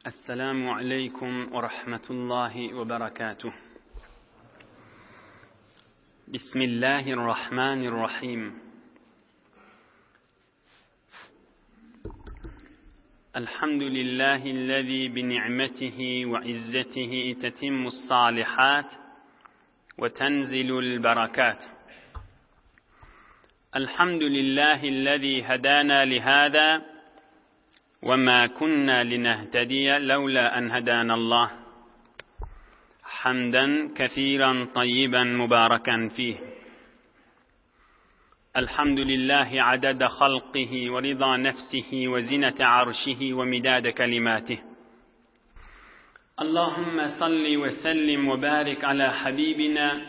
Esselamu aleýkum we rahmetullahi we berekatuh. Bismillahirrahmanirrahim. Elhamdülillahi'llezî bi ni'metihi we izzetihi tetimmus salihat ve tenzilul berekat. Elhamdülillahi'llezî hedâna lihâzâ ve mâ kunnâ linehtediye levlâ en hedânallah. Hamden kesîren tayyiben mübâreken fîh. Elhamdülillahi adede halqihi ve rıza nefsihi ve zinete arşihi ve midade kelimatih. Allahümme salli ve sellim ve barik ala habibina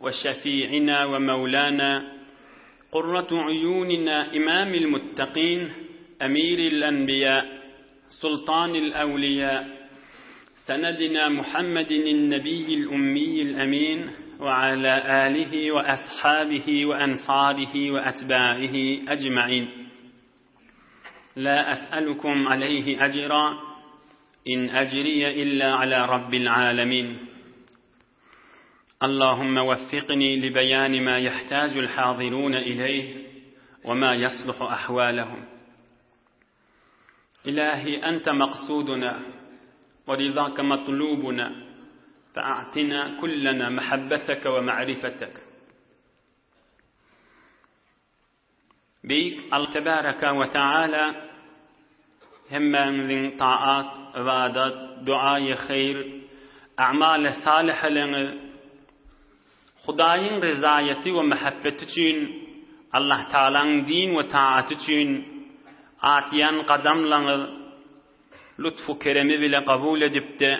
ve şefi'ina ve mevlana qurratu uyunina imamil muttaqin emiril enbiya sultanil evliya senedina Muhammedin nebiyyil ummiyil emin ve ala alihi ve ashabihi ve ensarihi ve etbaihi ecmain. La es'elukum aleyhi ecra in ecriye illa ala rabbil alemin. Allahümme veffikni li beyani ma yehtacul hazirun ileyh ve ma yasluhu ahvalehum. İlahi ente maksuduna ve rizake matlubuna fe'atina kullena mehabbeteke ve ma'rifetek. Beýik Alla Tebaraka we Taala hemmäňiziň taat, ybadat, duaýy haýyr, a'maly salyhalaryňyz Hudaýyň rezaýaty we mähebbeti üçin, Allah Tagalaň din we taaty üçin atýan gadamlaryňyz lutfu keremi bile kabul edipde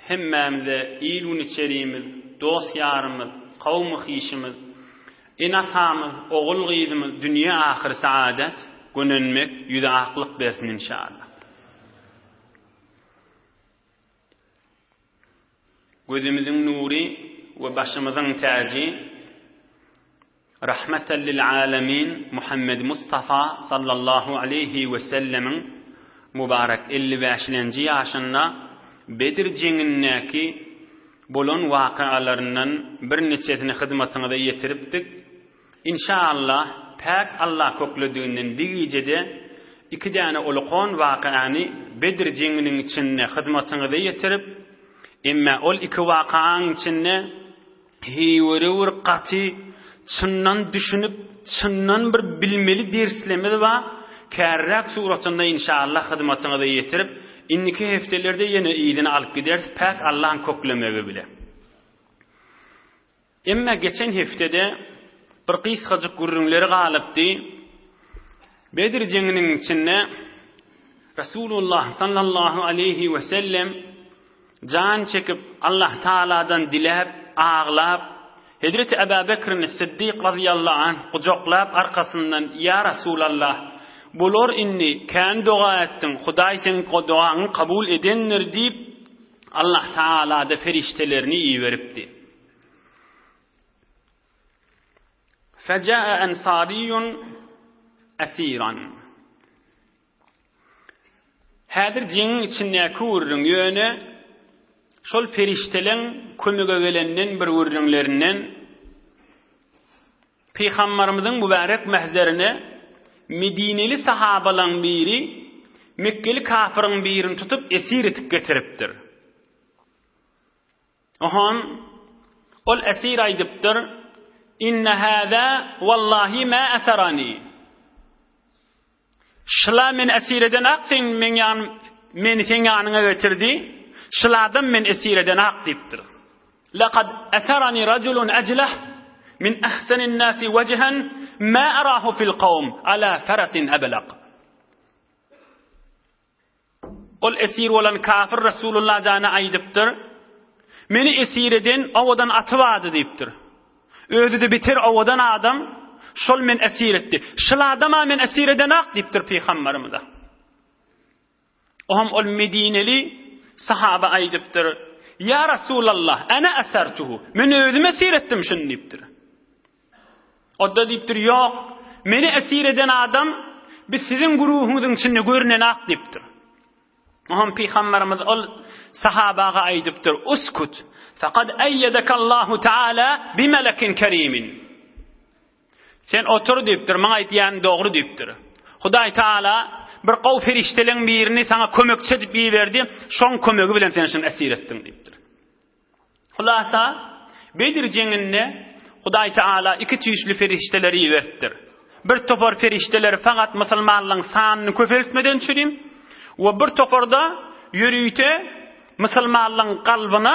Hemmämize il-gün içerimiz, dost-ýarymyz, kowmy-hyşymyz, ene-atamyz, ogul-gyzymyz dünýe-ahyr saadat, gönenmek, ýüze aklyk bersin inşallah. Gözümiziň nury we başymyzyň täji Rahmeten lil alemin Muhammed Mustafa sallallahu aleýhi we sellemiň mübarek 55-lenji ýaşynda Bedir jeňindäki bolan wakyalaryndan birniçesini hyzmatyňyza ýetiripdik. Inşa-Allah, päk Allah köklediginden bir gijede iki däne ulkan wakyany Bedir jeňiniň içinde hyzmatyňyza ýetirip, emme ol iki wakaň içinde Heýwere bir gaty çyndan düşünip, çyndan bir bilmeli derslerimiz bar. Kärräk suratynda inşallah hyzmatyňyza ýetirip, indiki hepdelerde ýene yzyny alyp gideris, päk Allaň köklemegi bile. Emma geçen hepdede bir gysgajyk gürrüňleri galypdy. Bedir jeňiniň içinde Resulullah sallallahu aleýhi we sellem jan çekip Allah Taaladan diläp, aglap, Hezreti Eba Bekrin Siddik razyýallahu anh gujaklap arkasyndan Ýa Resulallah, bular indi kän doga etdiň, Hudaý seň dogaňy kabul edendir diýip, Allah Taalada perişdelerini iberipdi. Feja'a ensariyyun esiran. Häzir jeňiň içindäki gürrüň, ýöne şol perişdeleň kömege gelenden bir gürrüňlerinden Pygambarymyzyň mübärek mähzerine medineli sahabalaň biri mekgeli kafyryň birini tutup esir etip getiripdir. Ohan, ol esir aýdypdyr, Inne hâzâ wallahi mâ esarani. Şyla meni esir eden ak sen meň ýanym meni seň ýanyňa getirdi. Şyl adam meni esir eden ak diýipdir. Laqad esarani rajulun ajlah min ahsanin nasi wajhan ma arahu fil qawm ala farasin ablaq. Ol esir bolan kafir Resulullah jana aýdypdyr, Meni esir eden owadan aty bardy diýipdir. Özi-de beter owadan adam, şol meni esir etdi. Şul adam-a meni esir edenak diýipdir pygamberimize. Oňam ol medineli sahaba aýdypdyr, Ýa Resulallah, ene esertuhu, men özüm esir etdim şuny diýipdir. O-da diýipdir, Ýok, meni esir eden adam biz siziň güruhyňyzyň içinde görünenak diýipdir. Muhammed pygamberimiz ol sahabaga aýdypdyr, Uskut, faqad aýyadakallahu taala bimelekin kerimin. Sen otur diýipdir, maňa aýdýan dogry diýipdir. Hudaý Taala bir gowy perişdeleň birini saňa kömekçi edip iberdi, şoň kömegi bilen sen şuny esir etdiň diýipdir. Hulasa, Bedir jeňinde Hudaý Teala iki tüýsli perişdeleri iberipdir. Bir topar perişdeleri fakat musulmanlaryň sanyny köpeltmeden üçin we bir toparda ýörite musulmanlaryň kalbyna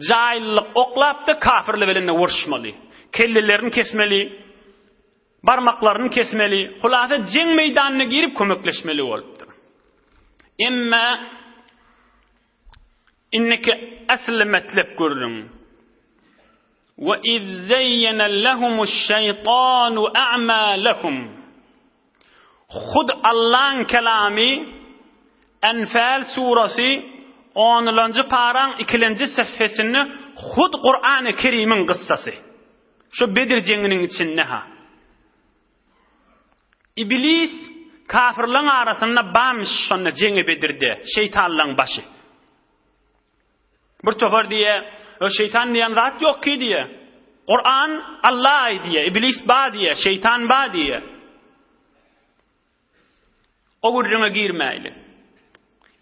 jaýlylyk oklapda kafirler bilen uruşmaly. Kellelerini kesmeli, barmaklaryny kesmeli, hulasa jeň meýdanyna girip kömekleşmeli bolupdyr. Emma Indiki asly metlep gürrüň. Ve iz zeyyene lehumuş-şeytanu a'malehum. Hud Allaň kelamy Enfal surasy onulanjy paraň ikilenji sefhesinde hud Kurany Kerimiň gyssasy. Şu Bedir jeňiniň içinde ha. Iblis kafirleň arasynda barmyş şonda jeňi Bedirde, şeýtanlaň başy. Bir topar diýe, o şeýtan diýen zat ýok ki diýe. Kur'an Allah diýe, iblis ba diýe, şeýtan ba diýe. O gürrüňe girmäýli.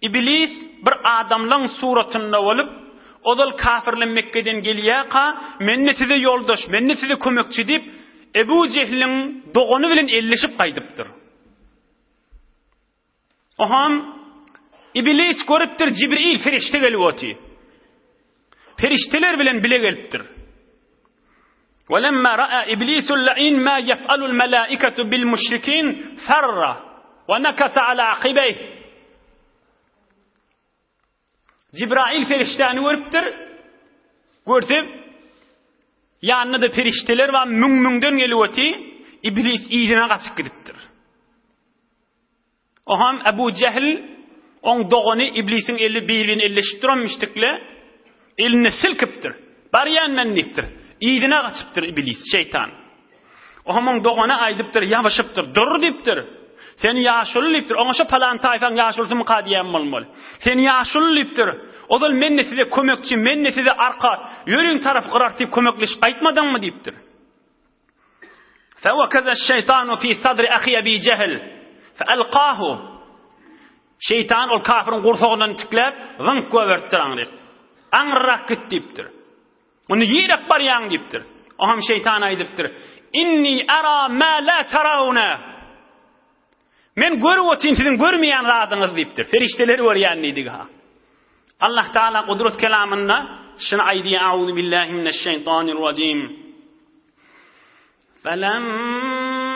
Iblis bir adamlaň suratynda bolup, ozal kafirler Mekgeden gelýärka, men-de size ýoldaş, men-de size kömekçi diýip, Ebu Jehliň dogany bilen elleşip gaýdypdyr. Oham Iblis görüpdir, Jibril perişde gelip oty. Perişdeler bilen bile gelipdir. Welemma ra'a iblisul la'in ma yef'alul malaikatu bil müşrikin farra we nakasa ala akibeyh. Jibrail perişdäni görüpdir. Görse ýanynda da perişdeler bar, müň-müňden gelip oty. Iblis yzyna gaçyp gidipdir. Oham Ebu Jehl oň dogany Iblisiň eli bir-birini elleşip duranmyşdykle, elini silkipdir. Barýan men diýipdir. Yzyna gaçypdyr Iblis, şeýtan. Oham oň dogany aýdypdyr, ýabyşypdyr. Dur diýipdir. Sen ýaşuly diýipdir. Oňa şo palan taýfaň ýaşulysymyka diýen bolmaly. Sen ýaşuly diýipdir. Ozal men-de size kömekçi, men-de size arka, ýörüň tarapy gyrarys diýip kömekleşip gaýtmadyňmy diýipdir. Fewekeze-şeýtanu fi sadri ahi Ebi Jehl, feelkahu. Şeýtan ol kafiriň gursagyndan tikläp, zyňk goýberipdir aňryk. Aňryrak git diýipdir. Ony ýerek barýaň diýipdir. Oňam şeýtan aýdypdyr. Inni ara ma la tarawna. Men görüp otyryn siziň görmeýän zadyňyzy diýipdir. Perişdeleri görýän diýdigi ha. Allah Taala gudrat kelamynda şuny aýdýar: Auzu billahi mineşşeýtanirrajim. Felemma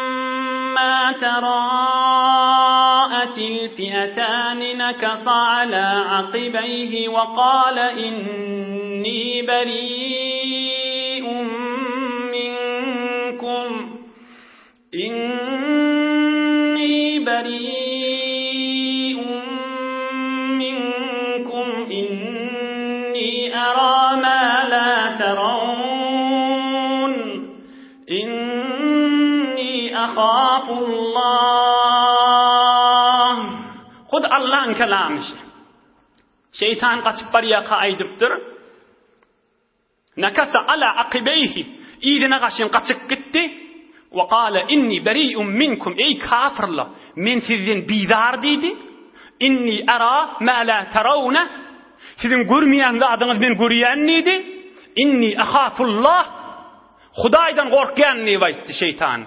tera'atil fi'atan nakasa ala aqibeyhi ve kâle inni beri'un minkum. Inni beri'un minkum inni ara ma la teraun inni ahafullah. Hut Allaň kelamy. Şeýtan gaçyp barýarka aýdypdyr. Nakasa ala akybeýhi, yzyna gaşyn gaçyp gitdi, we gale inni beri'un minkum, eý kafyrlar, men sizden bizar diýdi, inni ara ma la tarawna, siziň görmeýän zadyňyzy men görýän diýdi, inni ahafullah, Hudaýdan gorkýan diýip aýtdy şeýtan.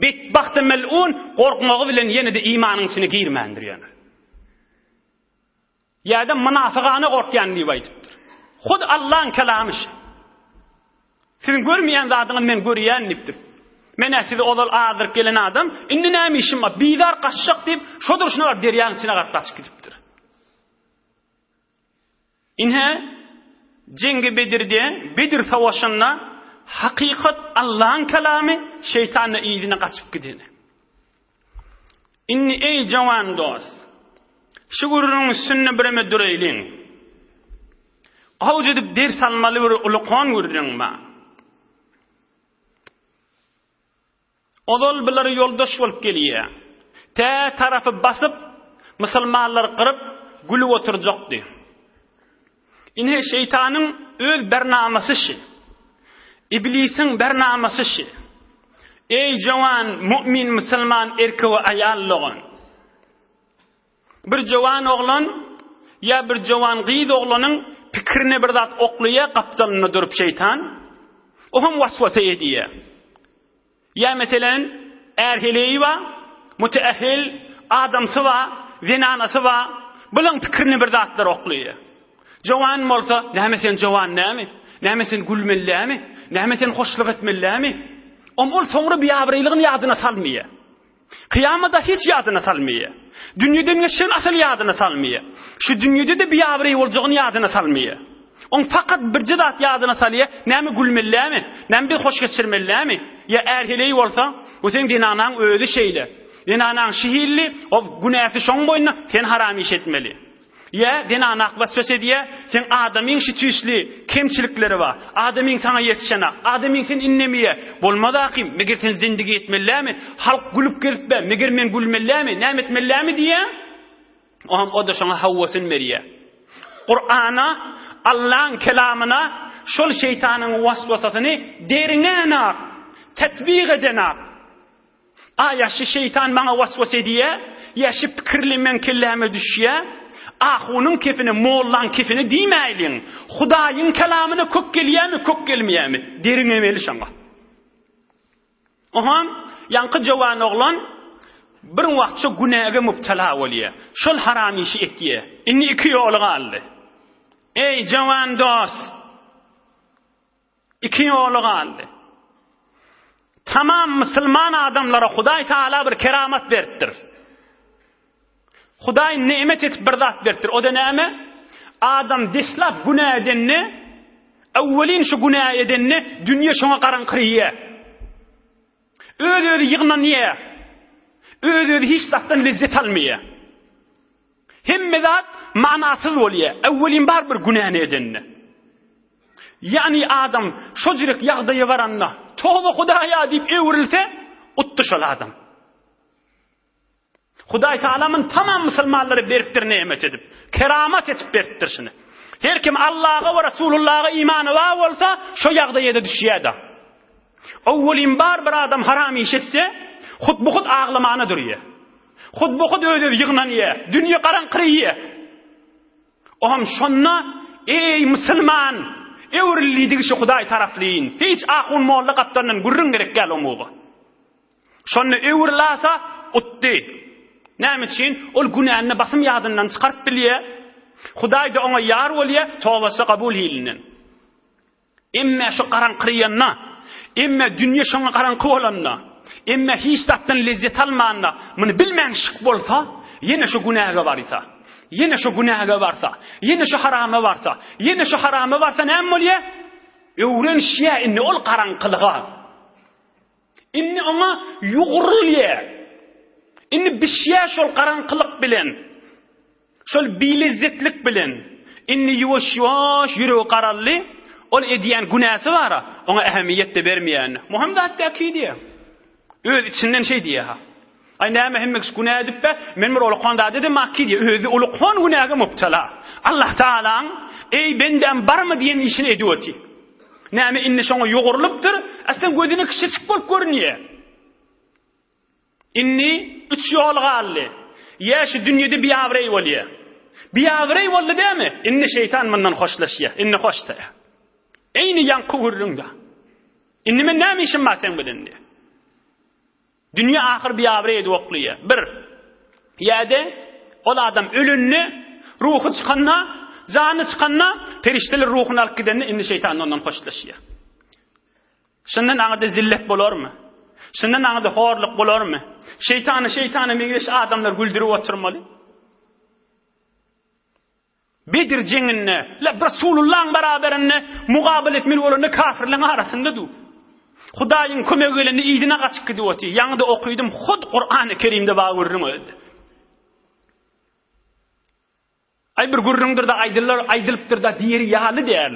Betbagt mel'un gorkmagy bilen ýene-de imanyň içine girmändir ýöne. Ýa-da mynafygana gorkýan diýip aýdypdyr. Hut Allaň kelamy şu. Siziň görmeýän zadyňyzy men görýän diýipdir. Men-ä sizi ozal azdyryp gelen adam, indi näme işim bar, bizar gaçjak diýip, şo durşuna baryp derýaň içine garyp gaçyp gidipdir. Ine, Jeňgi Bedirde, Bedir savaşynda hakykat Allaň kelamy, şeýtan-da yzyna gaçyp gideni. Indi eý jawan dost, şu gürrüňiň üstünde bireme duraýlyň. Gawut edip ders almaly bir ulukan gürrüň bar. Ozal bular ýoldaş bolup gelýär. Tä tarapy basyp, musulmanlary gyryp, gülüp oturjakdy. Ine şeýtanyň öz bernamasy şi. Iblisiň bernamasy şi. Eý jowan mu'min musulman erkek we aýal dogan. Bir jowan oglan ýa bir jowan gyz oglanyň pikirine bir zat oklaýar gapdalynda durup şeýtan. O hem waswasa edýär. Ýa meselen, är-heleýi bar, müteehhil, adamsy bar, zenanasy bar, bulaň pikirini bir zatlar oklaýar. Jowan bolsa, näme sen jowan näme? Näme sen gülmeli dämi? Näme sen hoşluk etmeli dämi? Om ol soňra biabraýlygyny ýadyna salmaýar. Kyýamada hiç ýadyna salmaýar. Dünýeden geçjegini asyl ýadyna salmaýar. Şu dünýede-de biabraý boljagyny ýadyna salmaýar. Oň fakat birje zat ýadyna salýar, näme gülmeli dämi? Näme biz hoş geçirmeli dämi? Ýa är-heleý bolsa, bu seň zenanaň özi şeýle. Zenanaň şu hilli, o günäsi şoň boýnuna, sen haram iş etmeli. Ýa zenanak waswese edýär, seň adamyň şu tüýsli kemçilikleri bar. Adamyň saňa ýetişenak, adamyň seni indemeýär. Bolmaz akym, meger sen zindigi etmeli dämi? Halk gülüp gezip be, meger men gülmeli dämi? Näme etmeli dämi diýýär. Oňam o-da şoňa hawwasyny berýär. Kurana, Allaň kelamyna şol şeýtanyň waswasasyny derňänak, tetbik edenak. A ýa şi şeýtan maňa waswasa edýä, ýa şi pikirli meň kelläme düşýä, ahunyň kefine, mollaň kefine diýmäýliň. Hudaýyň kelamyna kök gelýämi, kök gelmeýämi? Derňemeli şoňa. Oha, ýaňky jowan oglan bir wagtça günäge mübtela bolýa. Şol haram işi etýä. Indi iki ýoly galdy. Eý, jowan dost! Iki ýoly galdy. Tamam musulman adamlara Hudaý Taala bir keramat beripdir. Hudaý nemet etip bir zat beripdir. O-da näme? Adam deslap günä edende, öwwelin şu günä edende dünýe şoňa garaňkyraýar. Öz-özi ýygnanýar. Öz-özi hiç zatdan lezzet almaýar. Hemme zat manasyz bolýar. Öwwelin bar bir günäni edende. Ýagny adam şojurek ýagdaýa baranda, Toba Hudaýa diýip öwrülse, utdy şol adam. Hudaý Taala muny tamam musulmanlara beripdir nemet edip. Keramat etip beripdir şuny. Her kim Allaha we Resulullaha imany bar bolsa, şo ýagdaýa-da düşýär-de. Owwelin bar bir adam haram iş etse, hut-bu-hut aglamana durýar. Hut-bu-hut öz-özi ýygnanýar. Dünýe garaňkyraýar. Oňam şonda, Eý, musulman! Öwrül diýdigi şu Hudaý taraplyýyn. Hiç ahun-molla gapdalyndan gürrüň gerek däl omuga. Şonda öwrülasa, utdy. Näme üçin? Ol günäni basym ýadyndan çykaryp bilýär. Hudaý-da oňa ýar bolýar, tobasy kabul hilinden. Emme şu garaňkyraýanda, emme dünýe şoňa garaňky bolanda, emme hiç zatdan lezzet almanda, muny bilmän şyk bolsa, ýene şu günäge barsa, ýene şu günäge barsa, ýene şu harama barsa, ýene şu harama barsa näme bolýar? Öwrenişýär indi ol garaňkylyga. Indi oňa ýugrulýar. Indi bişýär şol garaňkylyk bilen. Şol bilezzetlik bilen. Indi ýuwaş-ýuwaş ýüregi garaldy. Ol edýän günäsi bar-a, oňa ähmiýet-de bermeýän. Muhim zat däki diýýär. Öz içinden şeý diýýär-ha. Aý näme hemme kişi günä edip-de, men bir ulkan zat edemaki diýýär. Özi ulkan günäge mübtela. Allah Tagalaň, Eý bendäm barmy diýen işini edip otyr. Näme indi şoňa ýugrulypdyr, aslynda gözüne kiçijik bolup görünýär. Indi üç ýol galdy. Ýa şu dünýede biabraý bolýar. Biabraý boldy dämi? Indi şeýtan mundan hoşlaşýar. Indi hoşsa. Eýni ýaňky gürrüňde. Indi men näme işim bar seň bilen diýýär. Dünýe ahyr biabraý edip oklaýar. Bir. Ýa-da ol adam ölende, ruhy çykanda, jany çykanda, perişdeler ruhuny alyp gidende indi şeýtan ondan hoşlaşýar. Şundan aňyrda zillet bolarmy? Şundan aňyrda horluk bolarmy? Şeýtany şeýtana meňzeş adamlar güldürip oturmaly. Bedir jeňinde, la Resulullahyň beraberinde mugabyl etmeli bolanda kafirleň arasynda du. Hudaýyň kömegi gelende yzyna gaçyp gidip otyr. Ýaňy-da okydym, hut Kurany Kerimde bar gürrüň özi. Aý bir gürrüňdir-de aýdylar, aýdylypdyr-da diýeri ýaly däl.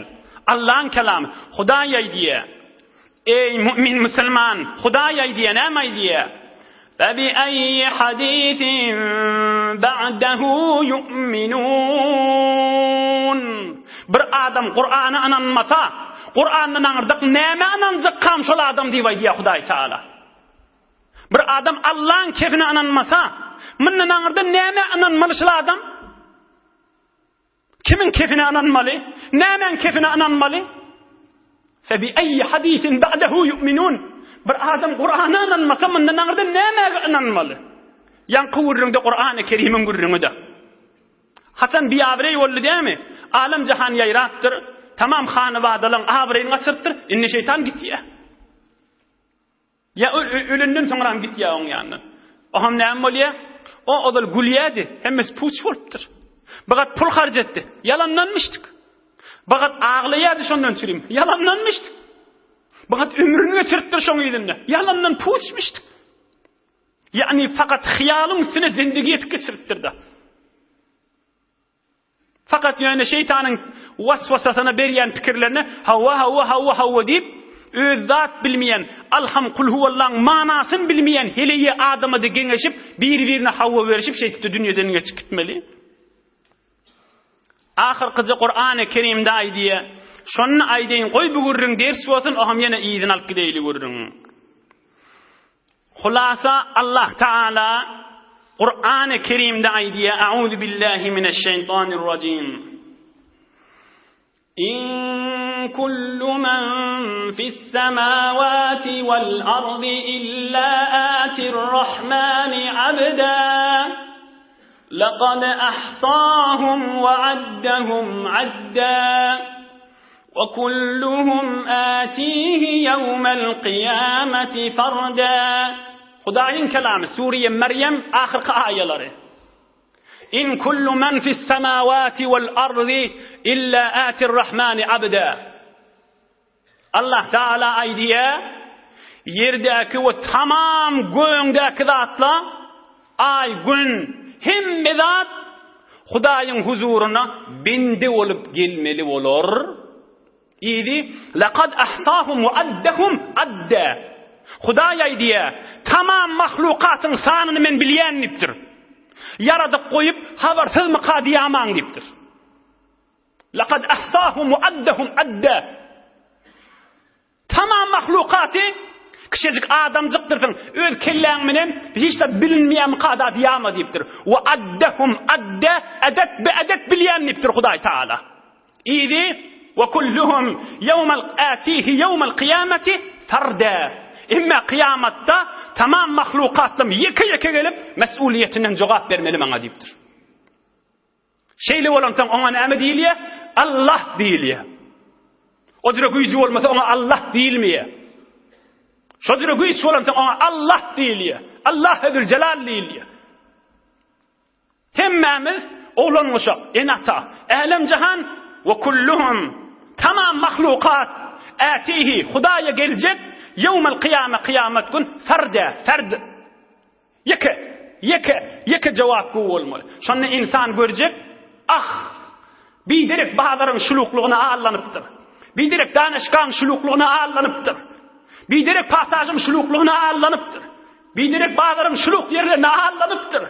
Allaň kelamy, Hudaý aýdýar. Eý mu'min musulman, Hudaý aýdýar, näme aýdýar? Fe bi aýyi hadisin. ba'dehu yu'minun. Bir adam Kur'ana ynanmasa, Kur'andan aňyrdak nämä ynanjakkam şol adam diýip aýdýar Hudaý Taala. Bir adam Allaň kefine ynanmasa, mundan aňyrda nämä ynanmaly şol adam? Kimiň kefine ynanmaly? Nämäň kefine ynanmaly? Fe bi eýyi hadisin ba'dehu yu'minun. Bir adam Kur'ana ynanmasa, mundan aňyrda nämäge ynanmaly? Ýaňky gürrüňde Kur'any Kerimiň gürrüňidir. Haçan biabraý boldy dämi? Alem jahan ýaýrapdyr, tamam hanybadalaň abraýyny gaçyrypdyr, indi şeýtan gitýär. Ýa ölenden soňram gitýär oň ýanyndan. Oňam näme bolýar? O ozal gülýärdi, hemmesi puç bolupdyr. Bagat pul harç etdi, ýalandanmyşdyk. Bagat aglaýardy şondan çürim, ýalandanmyşdyk. Bagat ömrüni geçiripdir şoň yzynda, ýalandan puçmyşdyk. Ýagny fakat hyýalyň üstüne zindigi etip geçiripdir-de. Fakat ýöne şeýtanyň waswasasyna berýän pikirlerine hawa, hawa, hawa, hawa diýip, öz zat bilmeýän, alham kulhuwallaň manasyny bilmeýän heleýi adamada geňeşip, bir-birine hawa berişip şeýtip-de dünýeden geçip gitmeli. Ahyrkyja Kurany Kerimde aýdýar. Şony aýdaýyn, goý bu gürrüň ders bolsun, oňam ýene yzyny alyp gideýli gürrüň. Hulasa Allah Taala Kurany Kerimde aýdýar, Auzu billahi mineşşeýtanirrajim. İn kullu men fis-semawati wal-ardy illa atir-rahmani abda. Laqad ahsahum we addahum adda. We kulluhum atihi ýewmel kyýameti farda. Hudaýyň kelamy, Sure-i Merýem ahyrky aýalary. In kullu men fis semawati wal ardy illa atir rahmani abda. Allah Taala aýdýar, ýerdäki we tamam göňdäki zatlar, aý, gün, hemme zat Hudaýyň huzuryna bende bolup gelmeli bolar. Yzy, Lekad ahsahum we addahum adda. Hudaý aýdýar, tamam mahlukatyň sanyny men bilýän diýipdir. Ýaradyp goýup, habarsyzmyka diýamaň diýipdir. Lekad ahsahum we addahum adda. Tamam mahlukaty kiçijik adamjykdyrsyň, öz kelläň menen hiç zat bilinmeýärmika da diýama diýipdir. We addahum adda, edet be edet bilýän diýipdir Hudaý Taala. Yzy we kulluhum ýewmel atihi ýewmel kyýameti farda. Emma kyýamatda tamam mahlukatlam ýeke-ýeke gelip mesuliýetinden jogap bermeli maňa diýipdir. Şeýle bolansoň oňa näme diýilýär? Allah diýilýär. O jüre güýji bolmasa oňa Allah diýilmeýär. Şo jüre güýç bolansoň oňa Allah diýilýär. Allah Zülcelal diýilýär. Hemmämiz oglan guşak, ene-ata, älem-jahan we kulluhum tamam mahlukat ätihi Hudaýa geljek ýewmel kyýama kyýamat gün ferde, ferd. Ýeke, ýeke, ýeke jogapgüý bolmaly. Şonda ynsan görjek, ah, biderek bazaryň şuluklygyna allanypdyr. Biderek danyşgaň şuluklygyna allanypdyr. Biderek pasažyň şuluklygyna allanypdyr. Biderek bazaryň şuluk ýerlerine allanypdyr.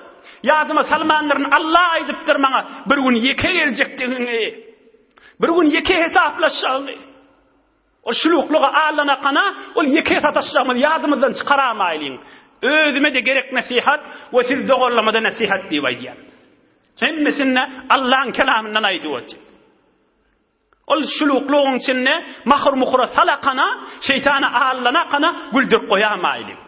Ýadyma salmandyryn, Alla aýdypdyr maňa bir gün ýeke geljekdigiňi. Bir gün ýeke hesaplaşjagyňy. Ol şuluklyga allanakana, ol ýeke sataşjagymyzy ýadymyzdan çykaramaýlyň. Özüme-de gerek nesihat we siz doganlama-da nesihat diýip aýdýan. Hemmesini Allaň kelamyndan aýdyp otyr. Ol şuluklygyň içinde mahyr-muhura salakana, şeýtana allanakana güldürip goýamaýlyň.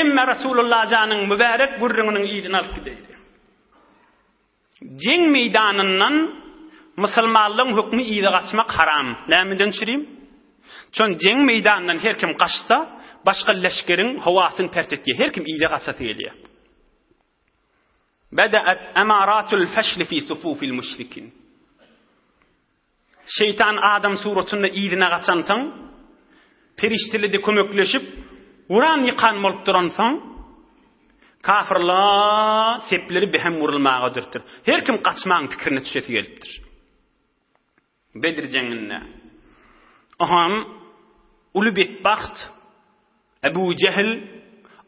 Emme Rasulullah janyň mübärek gürrüňiniň yzyny alyp gideýli. Jeň meýdanyndan musulmanlygyň hökmi yza gaçmak haram. Nämeden çürim? Çon jeň meýdanyndan her kim gaçsa, başga leşgeriň howasyny pert etýär. Her kim yza gaçasy gelýär. Bedaat emaratul feşli fi sufufil müşrikin. Şeýtan adam suratynda yzyna gaçansoň, perişdeli-de kömekleşip, uran-ýykan bolup duransoň, kafyrlar sepleri behem urulmaga dürtdir. Her kim gaçmagyň pikirine düşesi gelipdir. Bedr jeňinde. Oňam uly betbagt Ebu Jehil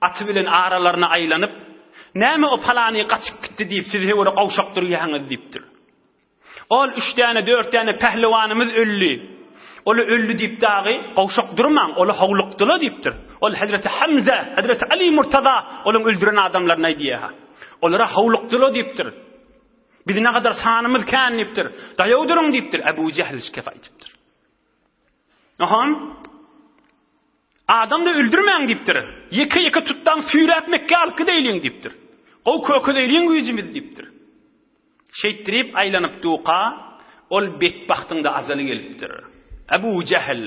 aty bilen aralaryna aýlanyp, Näme o palany gaçyp gitdi diýip siz höwre gowşak durýaňyz diýipdir. Ol üç däne, dört däne pähliwanymyz öldi. Ol öldi diýip dagy gowşak durmaň, oly howlukdyla diýipdir. Ol Hezreti Hamza, Hezreti Ali Murtaza olaň öldüren adamlaryny aýdýar. Olara howlukdyla diýipdir. Biz nägadar sanymyz kän diýipdir. Daýaw duruň diýipdir. Ebu Jähl şikes aýdypdyr. Aham. Adam-da öldürmäň diýipdir. Ýeke-ýeke tutdaň süýräp Mekgä alyp gideýliň diýipdir. Gowy kökezeýliň güýjümizi diýipdir. Şeýtdirip aýlanyp duka, ol betbagtyň-da ajaly gelipdir. Ebu Jähl.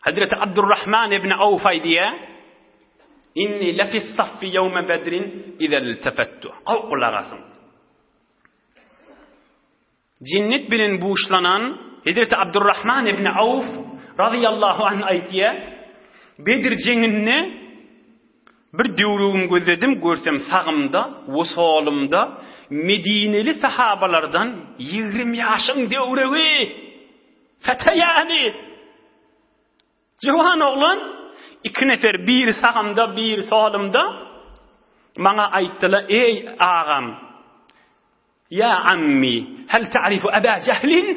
Hezreti Abdurrahman ibn Awf aýdýar, Inni lefis saffi ýewme bedrin izeltefettu. Gowy gulak asyň. Jennet bilen buşlanan Hezreti Abdurrahman ibn Awf razyýallahu anh aýdýar, Bedir jeňinde bir döwrügim gözledim, görsem sagymda we solumda medineli sahabalardan 20 ýaşyň döwrügi, feteýani, Juwan oglan, iki nefer, biri sagymda, biri solumda, maňa aýtdylar, Eý, agam! Ýa ammi, hel ta'rifu Aba Jehlin?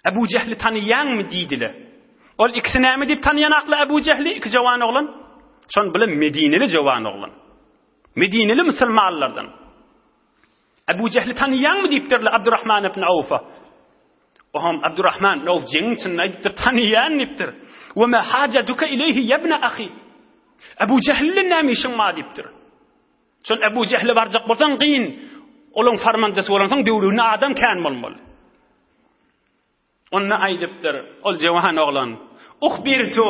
Ebu Jehli tanyýaňmy diýdiler. Ol ikisi näme diýip tanyýanakla Ebu Jehli, iki juwan oglan? Şon bilen Medineli juwan oglan. Medineli musulmanlardan. Ebu Jehli tanyýaňmy diýipdirler Abdurrahman ibn Awfa. Oham Abdurrahman ibn Awf jeňiň içinde aýdypdyr, tanyýan diýipdir. Wa ma hajatuka ileýhi ya ibn ahi. Ebu Jehl bilen näme işiň bar diýipdir. Şol Ebu Jehle barjak bolsaň gyn. Olaň farmandasy bolansoň döwründe adam kän bolmaly. Onda aýdypdyr ol jewan oglan, Uhbirtu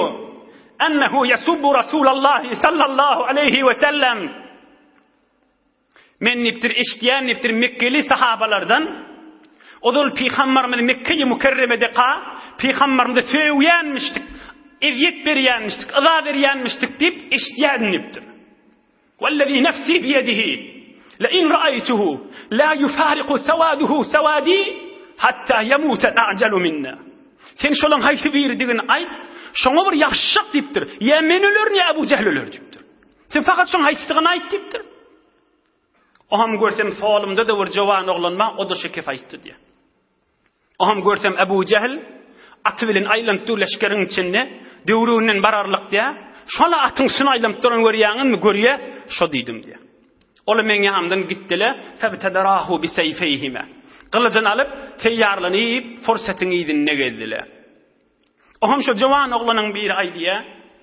ennehu yasubbu Rasulallahi sallallahu aleýhi we sellem. Men diýipdir, eşidýän diýipdir Mekgeli sahabalardan, ozal pygambarymyz Mekge-i Mükerremedeka pygambarymyzy sögýänmişdik, ezýet berýänmişdik, yza berýänmişdik diýip eşidýärdim diýipdir. Wellezî nefsî biýedihi, lein ra'aýtuhu, lâ ýufâriku sewâduhu sewâdî, hattâ ýemûte a'jalu minnâ. Sen şolaň haýsy biridigini aýt, şoňa bir ýapyşjak diýipdir. Ýa men ölerin, ýa Ebu Jehl öler diýipdir. Sen fakat şoň haýsydygyny aýt diýipdir. Oham görsem solumda-da bir jowan oglan bar, o-da şu kef aýtdy diýýär. Oham görsem Ebu Jehl aty bilen aýlanyp dur leşgeriň içinde, döwrüginden bararlyk diýä. Şol atyň üstüne aýlanyp duran görýäňizmi? Görýäs, şo diýdim diýä. Ol meň ýanymdan gitdile, febtederahu biseýfeýhime. Gylyjyny alyp, teýýarlanyp, fursatyň yzynda gezdiler. Oham şo jowan oglanyň biri aýdýa,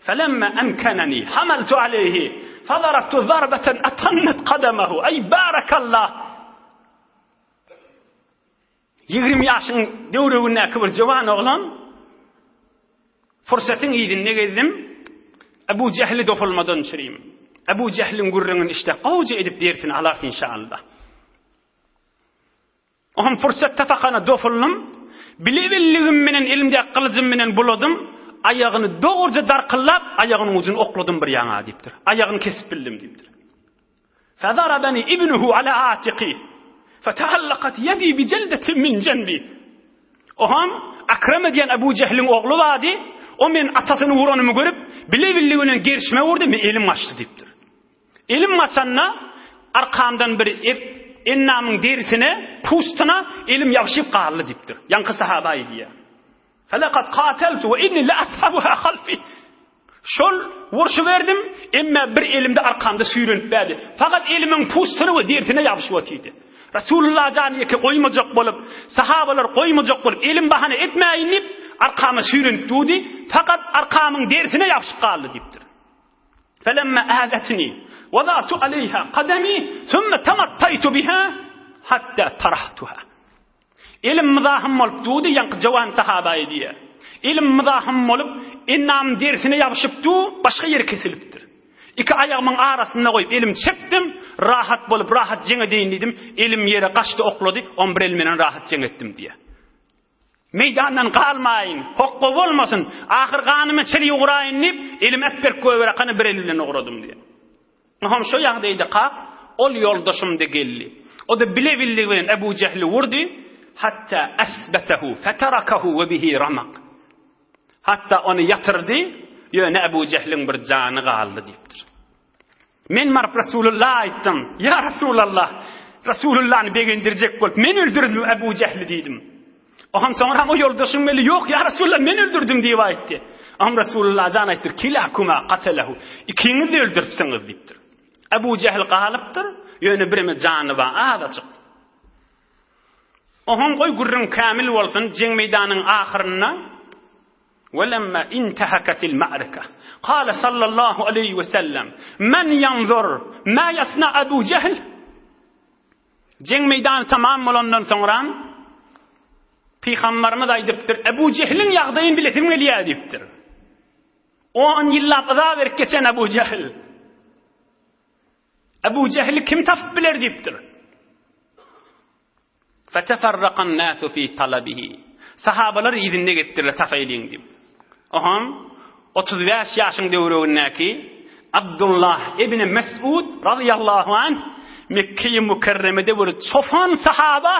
Felemme emkeneni hamaltu aleýhi fadarabtu zarbeten atannat kadamahu, eý barakallah. 20 ýaşyň döwregindäki bir jowan oglan fursatyň yzynda gezdim. Ebu Jehli dopulmadan çürim. Ebu Jehliň gürrüňini işte gowja edip dersini alarys inşallah. Ohm fursat tapakana dopuldym. Bilebilligim menen elimdäki gylyjym menen buladym. Aýagyny dogruja darkyllap, aýagynyň ujuny okladym bir ýaňa diýipdir. Aýagyny kesip bildim diýipdir. Fezarabani ibnuhu ala atiqi. Fetaallakat yedi bi jeldetin min jenbi. Oham Akrama diýen Ebu Jehliň ogly bardy. O men atasyny uranymy görüp, bile-billigi bilen gerşime urdy, men elim gaçdy diýipdir. Elim gaçanda arkamdan bir ennamyň derisine, pustuna elim ýabşyp galdy diýipdir. Ýaňky sahaba aýdýar. Felakad kateltu we inni la ashabuha halfi. Şol urşy berdim, emme bir elimde arkamda süýrenip bärdi. Fakat elimiň pustuny we derisine ýabşyp otyrdy. Resulullah jany ýeke goýmajak bolup, sahabalar goýmajak bolup, elim bahana etmäýin diýip, arkama süýrenip durdy. Fakat arkamyň derisine ýabşyp galdy diýipdir. Felemma azatni wada'tu aleyha kadami summa tamattaytu biha hatta tarahtuha. Elim myzahym bolup durdy, ýaňky jawan sahaba diýýär. Elim myzahym bolup, endamyň derisine ýabşyp dur, başga ýeri kesilipdir. Iki aýagymyň arasynda goýup elim çekdim, rahat bolup, rahat jeň edeýin diýdim, elim ýere gaçdy oklady, on bir el menen rahat jeň etdim diýýär. Meýdandan galmaýyn, hokga bolmasyn, ahyr ganymy çil ýuguraýyn diýip, elim äpberk göberekany bir el bilen ugradym diýýär. Oňam şo ýagdaýdaka ol ýoldaşym-da geldi. O-da bile-billigi bilen Ebu Jehli urdy, hatda asbatahu fetarakahu we bihi ramak. Hatda ony ýatyrdy, ýöne Ebu Jehliň bir jany galdy diýipdir. Men baryp Resulullaha aýtdym, Ýa Resulallah, Resulullany begendirjek bolup, men öldürdim Ebu Jehli diýdim. Oňam soňram o ýoldaşym weli, Ýok, ýa Resulallah, men öldürdim diýip aýtdy. Oňam Resulullah jan aýtdyr, Kilakuma katalehu, ikiňiz-de öldüripsiňiz diýipdir. Ebu Jehl galypdyr, ýöne bireme jany bar, azajyk. Oňam goý gürrüň kämil bolsun, jeň meýdanyň ahyrynda Welemma intehakatil ma'rika. Kale sallallahu aleýhi we sellem, Men ýanzur ma ýasna Ebu Jehl? Jeň meýdany tamam bolandan soňra Pygambarymyz aýdypdyr, Ebu Jehliň ýagdaýyny bilesim gelýär diýipdir. On ýyllap yza berip geçen Ebu Jehl. Ebu Jehli kim tapyp biler diýipdir. Feteferrakan nasu fi talabihi. Sahabalar yzynda gezipdirler tapaýlyň diýip. Oham 35 ýaşyň döwregindäki Abdullah ibn Mesud razyýallahu anh Mekge-i Mükerremede bir çopan sahaba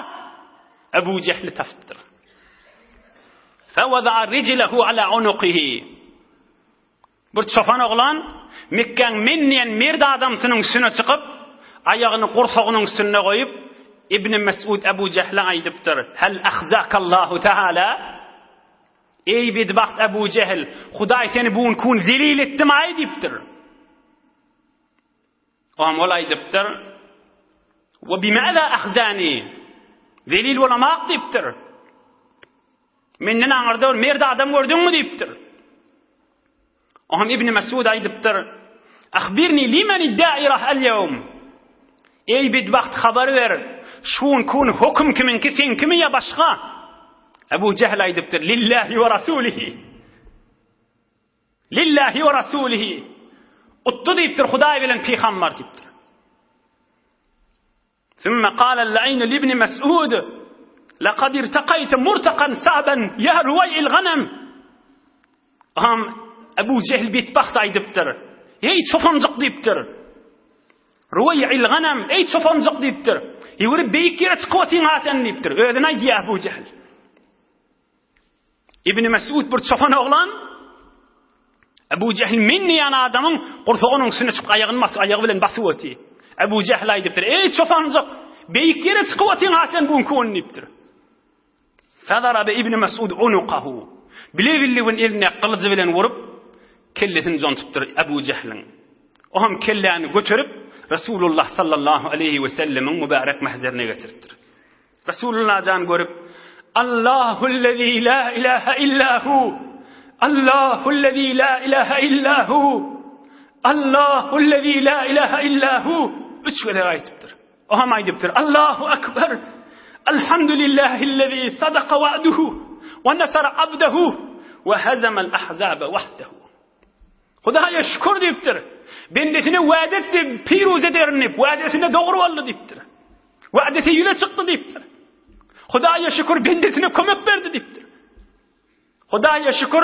Ebu Jehli tapypdyr. Fewada'a rijlehu ala unuqihi. Bir çopan oglan Mekgäň men diýen merd adamsynyň üstüne çykyp, aýagyny gursagynyň üstünde goýup, Ibn Mesud Ebu Jähle aýdypdyr, Hel ahzakallahu teala? Eý bedbagt Ebu Jähl, Hudaý seni bu günki gün zelil etdimi-aý diýipdir. Oňa ol aýdypdyr, Wa bimäza ahzani? Zelil bolamak diýipdir. Menden aňyrda bir merd adam gördüňmi diýipdir. Oňa Ibn Mesud aýdypdyr, Ahbirni limeni dairah al-ýawm? Eý bedbagt habar ber, şu günki gün höküm kimiňki, seňkimi ýa başga? Ebu Jehl aýdypdyr, Lillahi we rasulihi. Lillahi we rasulihi. Utdy diýipdir, Hudaý bilen pygambar diýipdir. Sümme kâlel le'inu libni Mes'ud, Lekad irtekayte murtakan sa'ben ya ruweý'il ganem. Am Ebu Jehl betbagt aýdypdyr. Eý çopanjyk diýipdir. Ruweý'il ganem, eý çopanjyk diýipdir. Ýöne beýik ýere çykyp otyň ha sen diýipdir. Özüne aýdýar Ebu Jehl. Ibn Mesud bir çopan oglan Ebu Jehl men diýen adamyň gursagynyň üstüne çykyp aýagyny basyp, aýagy bilen basyp oty. Ebu Jehl aýdypdyr: "Eý çopanjyk, beýik ýere çykyp otyň ha sen bu günki gün" diýipdir. Fadarabe Ibn Mesud unukahu. Bile bildigin eline gylyjy bilen urup, kellesini jontupdyr Ebu Jehliň. O hem kelläni göterip Resulullah sallallahu aleyhi we sellemiň mübarek mahzerine getiripdir. Resulullah jan görüp, Allahullezî lâ ilâhe illâ hu! Allahullezî lâ ilâhe illâ hu! Allahullezî lâ ilâhe illâ hu! Üç gezek aýdypdyr. O hem aýdypdyr, Allahu akbar! Elhamdülillâhillezî sadaka wa'duhu we nasara abdehu we hazamal ahzâbe wahdehu. Hudaýa şükür diýipdir. Bendesine wade etdi, piruz ederin diýip, wadesine dogry boldy diýipdir. Wadesi ýüze çykdy diýipdir. Hudaýa şükür bendesine kömek berdi diýipdir. Hudaýa şükür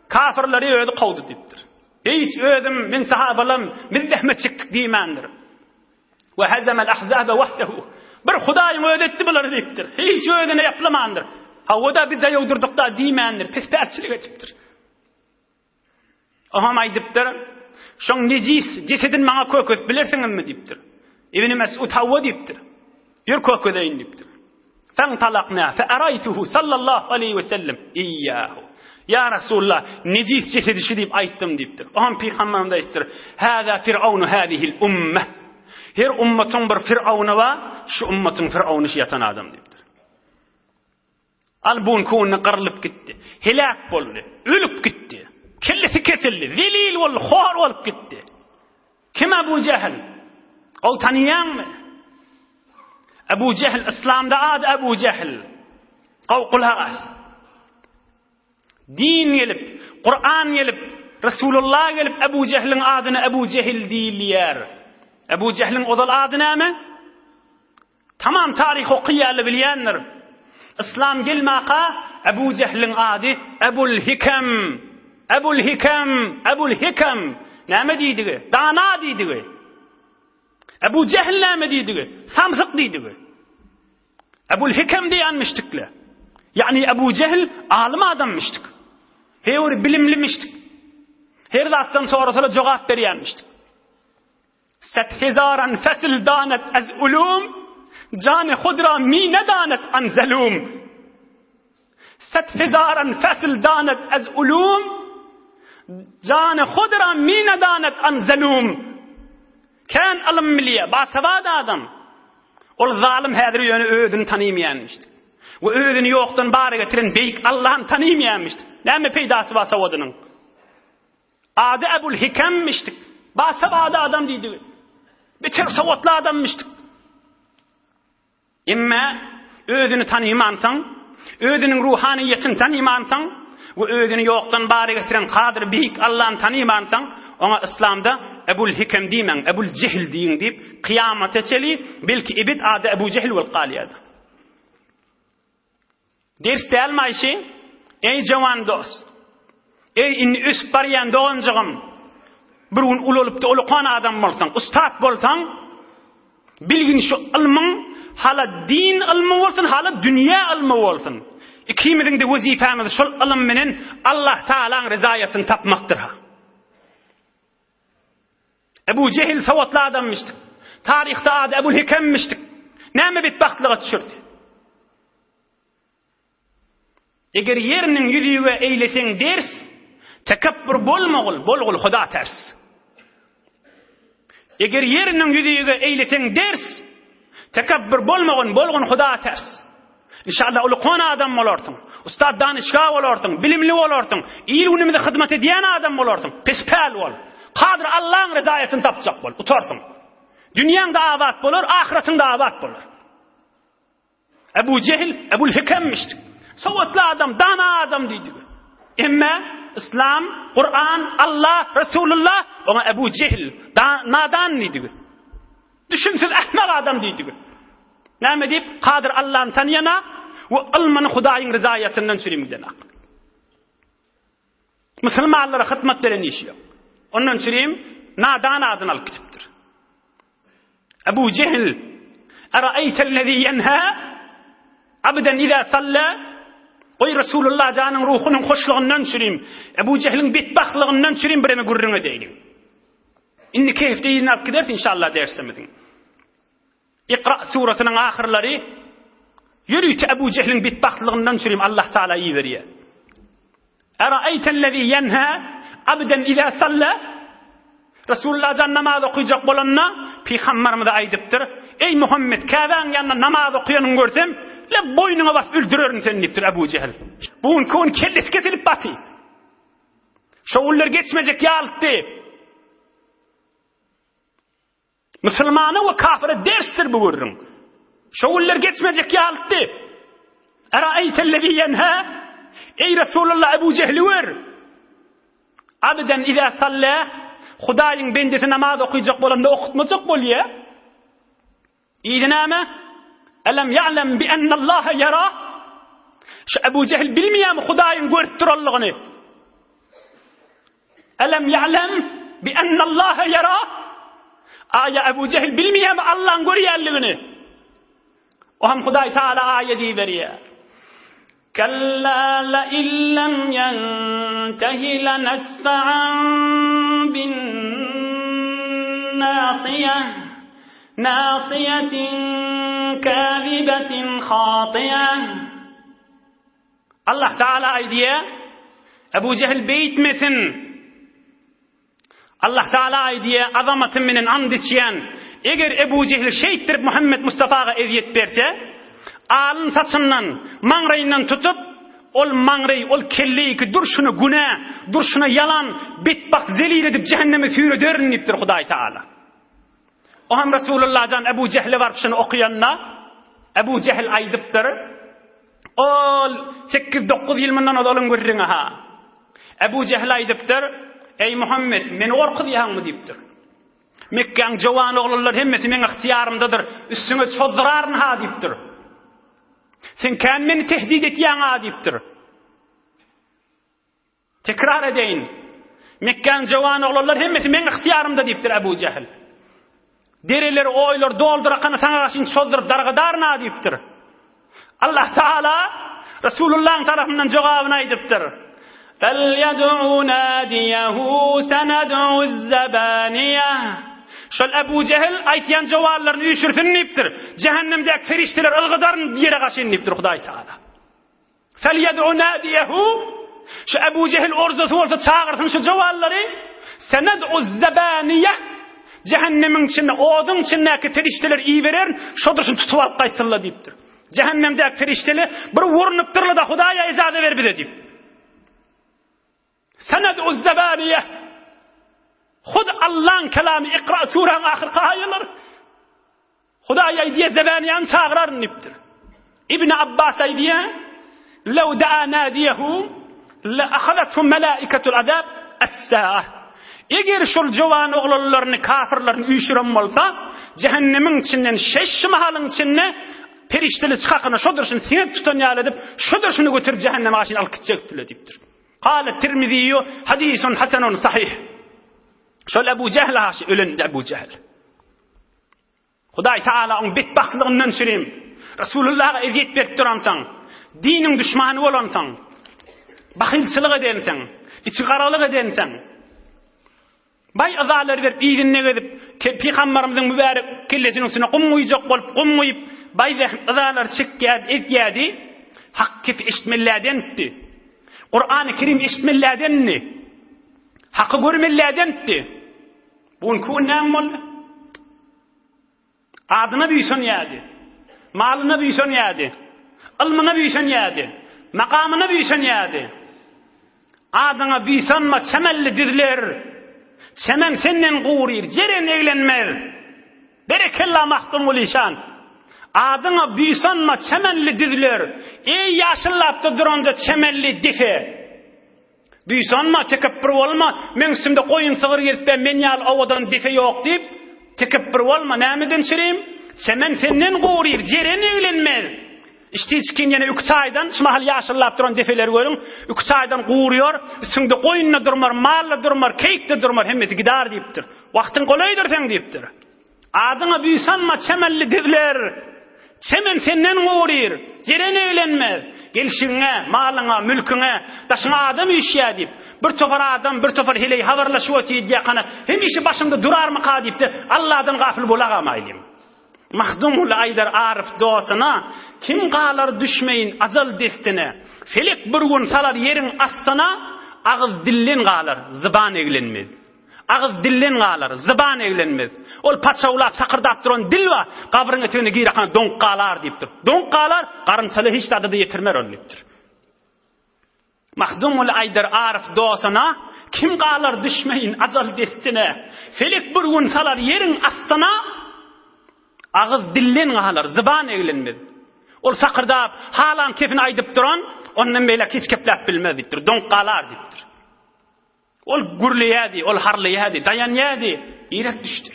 kafirleri özi kowdy diýipdir. Hiç özüm men sahabalam biz zähmet çekdik diýmändir. We hazamal ahzaba wahdahu. Bir Hudaýyň özi etdi bulary diýipdir. Hiç özüne ýaplamandyr. Hawa-da biz daýaw durduk-da diýmändir. Pespäçilik etipdir. Oňam aýdypdyr, Şoň nejis jesedini maňa kökezip bilersiňizmi diýipdir. Ibn Mesud hawa diýipdir. Ýör kökezeýin diýipdir. Fantalakna fe araýtuhu sallallahu aleýhi we sellem iyyahu. Ýa Rasulullah, nejis jesedi şu diýip aýtdym diýipdir. Oňam pygamberimiz aýdypdyr, Hâzâ fir'aunu hâzihil ummeh. Her ummatyň bir fir'auny bar, şu ummatyň fir'auny şu ýatan adam diýipdir. Al bunkuny gyrlyp gitdi. Heläk boldy. Ölüp gitdi. Kellesi kesildi. Zelil boldy, hor bolup gitdi. Kim Abu Jehl? Gowy tanyýaňmy? Abu Jehl yslamda ady Abu Jehl. Gowy gulak as. Din gelip, Kur'an gelip, Resulullah gelip Abu Jehliň adyna Abu Jehil diýilýär. Abu Jehliň ozal ady näme? Tamam taryh okyýarlar bilýändir. Yslam gelmaka Ebu Jehliň ady Ebul Hikem. Ebul Hikem, Ebul Hikem. Näme diýdigi? Dana diýdigi. Ebu Jehl näme diýdigi? Samsyk diýdigi. Ebul Hikem diýenmişdikle. Ýagny Ebu Jehl alym adammyşdyk. Her bilimlimişdik. Her zatdan sorasalar jogap berýänmişdik. Set hezaran fesl danet ez ulum, Jany hud ra mi nedanet an zelum. Set hezaran fesl danet ez ulum, Jany hud ra mi nedanet an zelum. Kän ylym bilýär, basawat adam. Ol zalym häzir ýöne özüni tanymaýanmyşdy. We özüni ýokdan bara getiren beýik Allahny tanymaýanmyşdy. Näme peýdasy bar sowadynyň? Ady Ebul Hikemmişdik. Basawady adam diýdigi. Beter sowatly adammyşdyk. Emma özüni tanymansoň, özüniň ruhanyýetini tanymansoň we özüni ýokdan bara getiren Kadyr Beýik Allany tanymansoň, oňa yslamda Ebul Hikem diýmäň, Ebul Jehil diýiň diýip, kyýamata çeli, belki ebed ady Ebu Jehil bolup galýardy. Ders dälmi Aýşe? Eý jowan dost! Eý indi ösüp barýan doganjygym! Bir gün ulalypda ulukan adam bolsaň, ussat bolsaň, bilgin şu ylmyň hala din ylmy bolsun, hala dünýä ylmy bolsun. Ikimiziň-de wezipämiz şol ylym menen Allah Tagalaň rezaýatyny tapmakdyr-ha. Ebu Jehil sowatly adammişdik. Taryhda ady Ebul Hikemmişdik. Näme betbagtlyga düşürdi? Eger ýeriniň ýüzüge eýleseň ders, tekepbür bolmagyl, bolgul Huda ters. Eger ýeriniň ýüzüge eýleseň ders, tekepbür bolmagyn, bolgun Huda ters. Inşallah ulukan adam bolarsyň. Ussat danyşga bolarsyň, bilimli bolarsyň, il-günümize hyzmat edýän adam bolarsyň. Pespäl bol. Kadyr Allaň rezaýatyny tapjak bol, utarsyň. Dünýäň-de abat bolar, ahyratyň-da abat bolar. Ebu Jehil, Ebul Hikemmişdi. Sowatly adam, dana adam diýdi. Emma Islam, Kuran, Allah, Resulullah oňa Ebu Jehil, da, nadan diýdi. Düşümsiz ahmak adam diýdi. Näme diýip, Kadyr Allany tanyýanak we ylmyny Hudaýyň ryzaýatyndan çürim gidenak. Musulmanlara hyzmat beren işi ýok. Ondan çürim nadan adyny alyp gitipdir. Ebu Jehil Eraeytellezî yenhâ abden izâ sallâ Goý Resulullah janyň ruhunyň hoşlugyndan çürim, Ebu Jehiliň betbagtlygyndan çürim bireme gürrüň edeýliň. Indiki hepde yzyny alyp gideris inşallah dersimiziň. Ikra surasynyň ahyrlary ýörite Ebu Jehliň betbagtlygyndan çürim Allah Taala iberýär. Eraeytellezî yenhâ abden izâ sallâ Resulullah jan namaz okyjak bolanda pygamberimize aýdypdyr, Eý Muhammet, Käbäň ýanynda namaz okaýanyňy görsem, le boýnuňa basyp öldürerin seni diýipdir Ebu Jehil. Bu günki gün kellesi kesilip baty. Şo günler geçmejek ýalydy. Musulmana we kafyra dersdir bu gürrüň. Şo günler geçmejek ýalydy. Eraeytellezî yenhâ Eý Resulullah Ebu Jehli gör. Abden izâ sallâ Hudaýyň bendesi namaz okyjak bolanda okutmajak bolýar. Yzy näme? Elem ýa'lem bi ennallaha ýara? Şu Ebu Jehil bilmeýärmi Hudaýyň görüp duranlygyny? Elem ýa'lem bi ennallaha ýara? Aýa Ebu Jehil bilmeýärmi Allaň görýänligini? O hem Hudaý Taala aýat iberýär. Kalla la illam ýentehi lenasfa'an bin nasiýe nasiýetin kazibetin hatyýe Allah Taala aýdýar, Ebu Jehil beýtmesin. Allah Taala aýdýar, Azamatym menen and içýän, eger Ebu Jehil şeýtdirip Muhammet Mustafaga ezýet berse, alyn saçyndan, maňraýyndan tutup, ol maňraý, ol kelleýiki durşuna günä, durşuna ýalan, betbagt zelil edip jähenneme süýrederin diýipdir Hudaý Taala. O hem Resulullah jan Ebu Jehle baryp şuny okuyanda, Ebu Jehil aýdypdyr, Ol 8-9 ýyl mundan ozalyň gürrüňi ha. Ebu Jehil aýdypdyr, Eý Muhammet, meni gorkuzýaňmy diýipdir. Mekgäň jowan oglanlar hemmesi meň ygtyýarymdadyr, üstüňe çozduraryn ha diýipdir. Sen kän meni tehdit etýäň ha diýipdir. Tekrar edeýin. Mekgäň jowan oglanlar hemmesi meň ygtyýarymda diýipdir Ebu Jähil. Dereleri, oýlary doldurakany saňa garşy çozduryp dargadaryn-a diýipdir. Allah Taala Resulullahyň tarapyndan jogabyny aýdypdyr. Felýed'u nadiyehu sened'uz zebaniye. Şol Ebu Jehil aýtýan jowallaryny üýşürsin diýipdir. Jähennemdäki perişdeler ylgadaryn ýere gaşyn diýipdir Hudaý Tagala. Felýed'u nadiyehu Şu Ebu Jehil orzasy bolsa çagyrsyn şu jowallary. Sened'u zebaniye Jähennemiň içinde, oduň içindäki perişdeler ibererin, şodur şuny tutup alyp gaýtsynlar diýipdir. Jähennemdäki perişdeler bir urunupdyrlar-da Hudaýa ijaza ber bize diýip. Sened'u zebaniye Hut Allaň kelamy Ikra suraň ahyrky aýalary. Hudaý aýdýar, Zebaniýany çagyraryn diýipdir. Ibn Abbas aýdýar, Lew daa nadiyehu le ahadathu melaikatul azab es-saa. Eger şol jowan oglanlaryny, kafirlerini üýşüren bolsa, jähennemiň içinden şeş mahalyň içinde perişdeler çykakyna şodur şuny siňek tutan ýaly edip, şodur şuny göterip jähenneme gaşyn alyp gitjekdiler diýipdir. Kale Tirmiziýu hadisun hasanun sahih. Şol Ebu Jehl haşy ölen Ebu Jehl. Hudaý Taala oň betbagtlygyndan çürim. Resulullaha ezýet berip duransoň, diniň düşmany bolansoň, bahylçylyk edensoň, içigaralyk edensoň, baý yzalary berip yzynda gezip, pygambarymyzyň mübärek kellesiniň üstüne gum guýjak bolup, gum guýup, baý yzalary çekýärdi, ezýärdi. Hak kesi eşitmelidendi. Kurany Kerim eşitmelidendi. Haky görmelidendi. Bu günki gün näme boldy? Adyna buýsanýardy. Malyna buýsanýardy. Ylmyna buýsanýardy. Makamyna buýsanýardy. Adyňa buýsanma çemenli düzler. Çemen senden guryr, jeren eglenmez. Berekella Magtymguly şan. Adyňa buýsanma çemenli düzler. Eý ýaşyllapda duranja çemenli depe. Buýsanma, tekepbür bolma, meň üstümde goýun-sygyr gezip-de men ýaly owadan depe ýok diýip, tekepbür bolma, nämeden çürim? Çemen senden guryr, jeren eglenmez. Içdi-içgin ýene üki çaýdan, şu mahal ýaşyllap duran depeleri görüň, üki çaýdan guryar, üstüňde goýun-da durmar, mal-da durmar, keýik-de durmar, hemmesi gidar diýipdir. Wagtyň golaýdyr seň diýipdir. Adyňa buýsanma çemenli düzler, Çemen senden guryr, jeren eglenmez. Gelşigiňe, malyňa, mülküňe, daşyňa adam üýşýär diýip, bir topar adam, bir topar heleý habarlaşyp otyr diýýärkana, hemişe başyňda durarmyka diýip-de, Alladan gapyl bolagamaýlyň. Mahdumguly aýdar aryf dostuna, Kim galar düşmeýin ajal destine, Felek bir gün salar ýeriň astyna, Agyz dilden galar, zyban eglenmez. Agyz dilden galar, zyban eglenmez. Ol paçawlap, sakyrdap duran dil bar, gabryň etegine girakana doňup galar diýipdir. Doňup galar, garynçala hiç zada-da ýetirmer ol diýipdir. Mahdumguly aýdar aryf dostuna, Kim galar düşmeýin ajal destine, Felek bir gün salar ýeriň astyna, Agyz dilden galar, zyban eglenmez. Ol sakyrdap, halan kefini aýdyp duran, ondan beýläk hiç kepläp bilmez diýipdir, doňup galar diýipdir. Ol gürleýärdi, ol harlaýardy, daýanýardy, ýürek düşdi.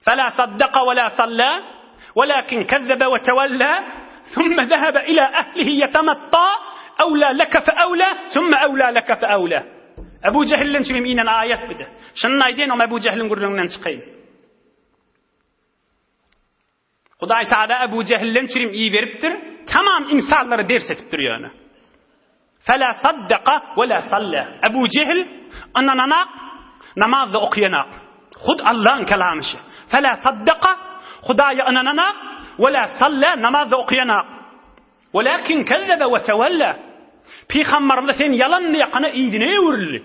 Fela saddaka we la salla, welakin kezzebe we tewella, thumma zehebe ila ehlihi yetematta, evla leke fe evla, thumma evla leke fe evla. Ebu Jehilden çürim inen aýat bide. Şuny aýdaýyn, oňa Ebu Jehiliň gürrüňinden çykaýyn. Hudaý Taala Ebu Jehilden çürim iberipdir, tamam ynsanlara ders etipdir ýöne. Fela saddaka we la salla. Ebu Jehil ynananak, namaz-da okaýanak. Hut Allaň kelamy şi. Fela saddaka, Hudaýa ynananak, we la salla, namaz-da okaýanak. Welakin kezzebe we tewella. Pygamberimize sen ýalan diýakana yzyna öwrüldi.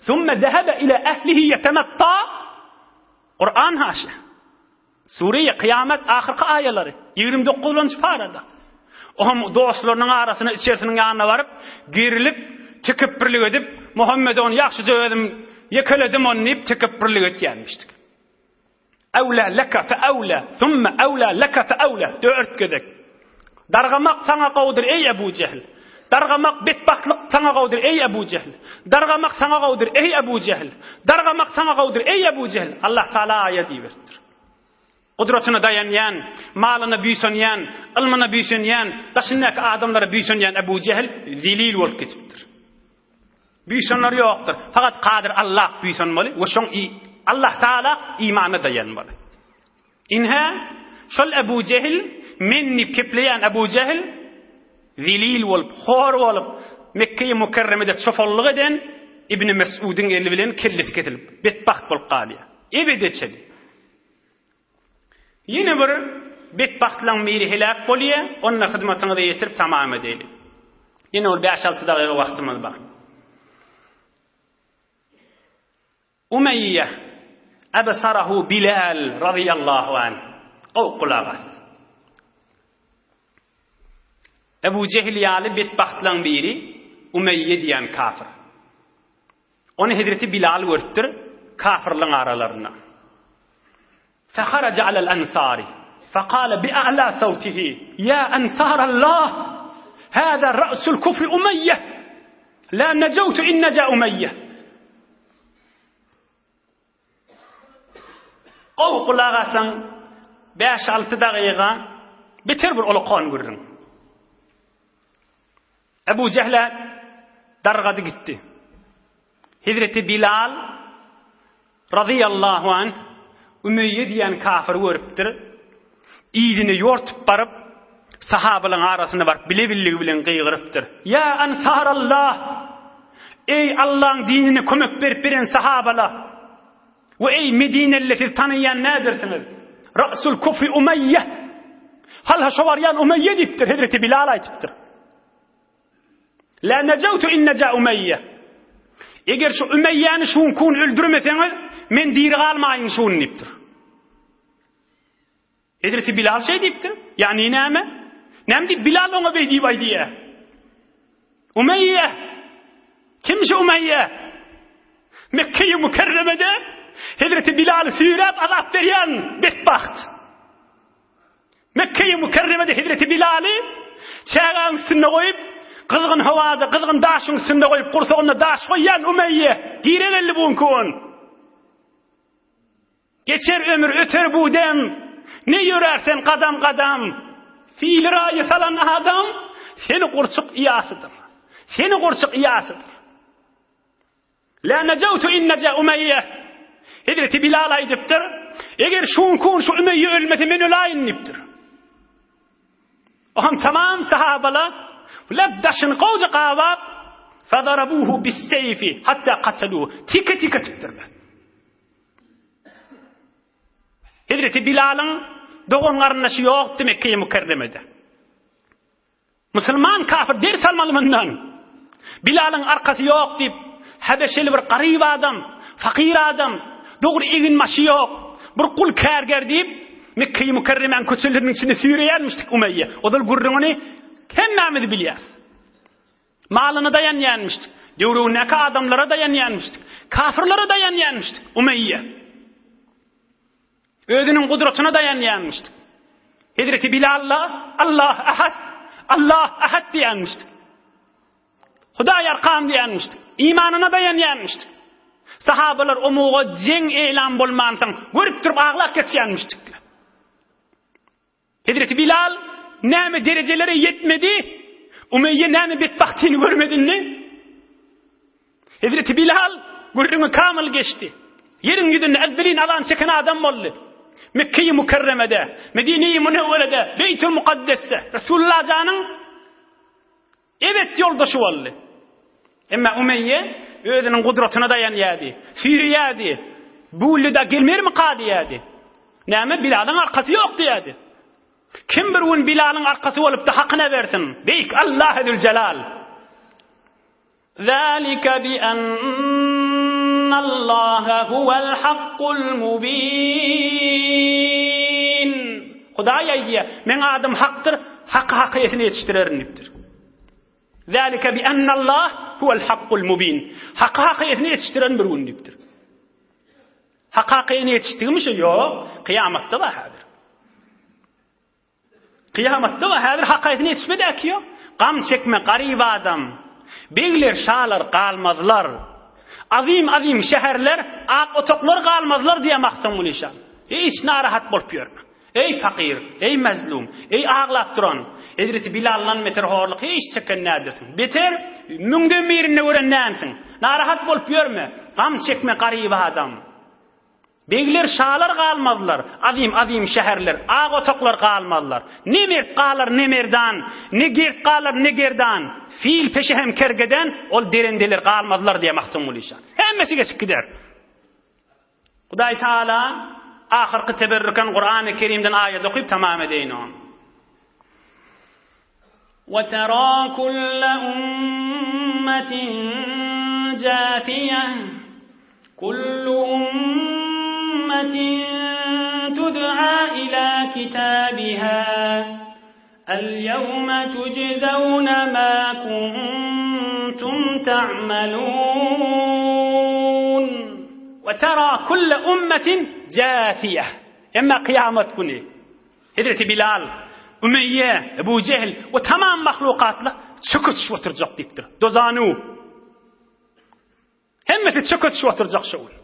Summe zehebe ila ehlihi yetematta. Kur'an haşa. Sureýi Kyýamet ahyrky aýalary, 29-njy parada. Ohm dostlarynyň arasyna içerisiniň ýanyna baryp, gerilip, tekepbirlik edip, Muhammede ony ýagşyja özüm ýekeledim ony diýip tekepbirlik etýänmişdik. Awla laka fe awla, thumma awla laka fe awla, dört gezek. Dargamak saňa gowudyr eý Ebu Jehl. Dargamak betbagtlyk saňa gowudyr eý Ebu Jehl. Dargamak saňa gowudyr eý Ebu Jehl. Dargamak saňa gowudyr eý Ebu Jehl. Allah Taala aýat iberipdir. Gudratyna daýanýan, malyna buýsanýan, ylmyna buýsanýan, daşyndaky adamlara buýsanýan Ebu Jehl zelil bolup geçipdir. Buýsanlar ýokdur. Fakat Kadyr Allah buýsanmaly we şoň Allah Taala imana daýanmaly. Ine, şol Ebu Jehil, men diýip kepleýän Ebu Jehil, zelil bolup, hor bolup, Mekge-i Mükerremede çopanlyk eden. Ibn Mes'udyň eli bilen kellesi kesilip, betbagt bolup galýar. Ebede çenli. Ýene bir betbagtlaryň biri heläk bolýar, ony-da hyzmatyňyza ýetirip tamam edeli. Ýene bir bäş-alty dagyga wagtymyz bar. Umeýýe absarahu Bilal razyýallahu anh. Gowy gulak as. Ebu Jehil ýaly betbagtlaryň biri Umeýýe diýen kafir. Ony hezreti Bilal görüpdir kafirlaryň aralarynda. Feharaja alel ensari fekale bi a'la sawtihi ýa ensarallah hâzâ ra'sul kufri Umeýýe la nejewtu in neja Umeýýe. Gowy gulak asaň, bäş-alty dagyga beter bir ulakan gürrüň. Ebu Jehle dargady gitdi. Hezreti Bilal razyýallahu anh Ümeýýe diýen kafyry görüpdir. Yzyna ýortup baryp, sahabalaryň arasyna baryp bile-billigi bilen gygyrypdyr. Ýa Ansarallah! Eý Allaň dinine kömek berip beren sahabala! We eý Medineliler siz tanaýan nädersiňiz? Ra'sul kufri Umeýýe! Halha şo barýan Umeýýe diýipdir, Hezreti Bilal aýtypdyr. La nejawtu in neja Umeýýe. Eger şu Umeýýäni şuňkun öldürmeseňiz, men diri galmaýyn şun diýipdir. Hezreti Bilal şeý diýipdir. Ýagny näme? Näme diýip Bilal oňa beý diýip aýdýar? Umeýýe! Kim şu Umeýýe? Mekge-i Mükerremede Hezreti Bilaly süýräp azap berýän betbagt. Mekge-i Mükerremede Hezreti Bilaly çägäň üstünde goýup, gyzgyn howada, gyzgyn daşyň üstünde goýup, gursagynda daş goýýan Umeýýe. Gire geldi bu günki gün. Geçer ömür, öter bu dem, Ne ýörär sen gadam-gadam. Fili raýa salan adam, Seni gurçuk iýasydyr. Seni gurçuk iýasydyr. La nejawtu in neja Umeýýe. Hezreti Bilal aýdypdyr, Eger şuňkun şu Umeýýe ölmese men öläýin diýipdir. Oňam tamam sahabala bular daşyny gowja gabap, Fadarabuhu bis-seýfi hatta kataluhu. Tike-tike etipdirler. Hezreti Bilalyň dogan-garyndaşy ýokdy Mekge-i Mükerremede. Musulman kafir ders almaly mundan. Bilalyň arkasy ýok diýip, habeşeli bir garyp adam, fakyr adam, dogry egin-başy ýok, bir gul kärger diýip, Mekge-i Mükerremäň köçeleriniň içinde süýreýärmişdik Umeýýe. Ozal gürrüňini hemmämiz bilýäris. Malyna daýanýanmyşdyk. Döwregindäki adamlara daýanýanmyşdyk. Kafyrlara daýanýanmyşdyk. Umeýýe. Özüniň gudratyna daýanýanmyşdyk. Hezreti Bilalla Allah ahad, Allah ahad diýenmişdik. Hudaý arkam diýenmişdik. Imanyna daýanýanmyşdyk. Sahabalar omuga jeň elan bolmansoň görüp durup aglap geçýänmişdik. Hezreti Bilal näme derejelere ýetmedi? Umeýýe näme betbagtyny görmedi indi? Hezreti Bilal gürrüňi kamyl geçdi. Ýeriň ýüzünde ewwelin azan çeken adam boldy. Mekge-i Mükerremede, Medine-i Münewwerede, Beýtül Mukaddesde Resulullah janyň Ebet ýoldaşy boldy. Emma Umeýýe özüniň gudratyna daýanýardy, süýreýärdi. Bu-da gelmermika diýýärdi. Näme, Bilalyň arkasy ýok diýýärdi. Kim bir gün Bilalyň arkasy bolupdy, hakyna bersin. Beýik Allah Züljelal. Zalika bi ennallaha huwal hakkul mubin. Hudaý aýdýar, Meň adym hakdyr, haky haka ýetine ýetişdirerin diýipdir. Zalika bi ennallah huwal hakkul mubin. Haky haka ýetine ýetişdirerin bir gün diýipdir. Hak haka ýetine ýetişdigimi şu ýok, kyýamatda bar häzir. Kyýamatda we häzir hakykatyna ýetişmedäki ýok. Gam çekme garyp adam. Begler, şalar galmazlar. Azym-azym şäherler, ak otaklar galmazlar diýýär Magtymguly şa. Hiç narahat bolup ýörme. Eý fakyr, eý mazlum, eý aglap duran, Hezreti Bilaldan beter horluk hiç çeken nädirsiň. Beter, müňden birinde gören dälsiň. Narahat bolup ýörme. Gam çekme garyp adam. Begler, şalar galmazlar, azym-azym şäherler, ak otaglar galmazlar. Ne mert galar, ne merdan, ne gert galar, ne gerdan. Fil peşe hem kergeden, ol derendeler galmazlar diýýär Magtymguly şa. Hemmesi geçip gider. Hudaý Taala ahyrky teberrüken Kurany Kerimden aýat okyp tamam edeýin ony. Ve tera kulle ummetin jâfiye kullu ummetin tud'a ila kitabiha El-yevme tujzevne ma kuntum ta'melun. Ve tera kulle ummetin jâfiye. Emma kyýamat güni Hezreti Bilal, Ümeýýe, Ebu Jehl we tamam mahlukatlar çöke düşüp oturjak diýipdir. Dozanu. Hemmesi çöke düşüp oturjak şo gün.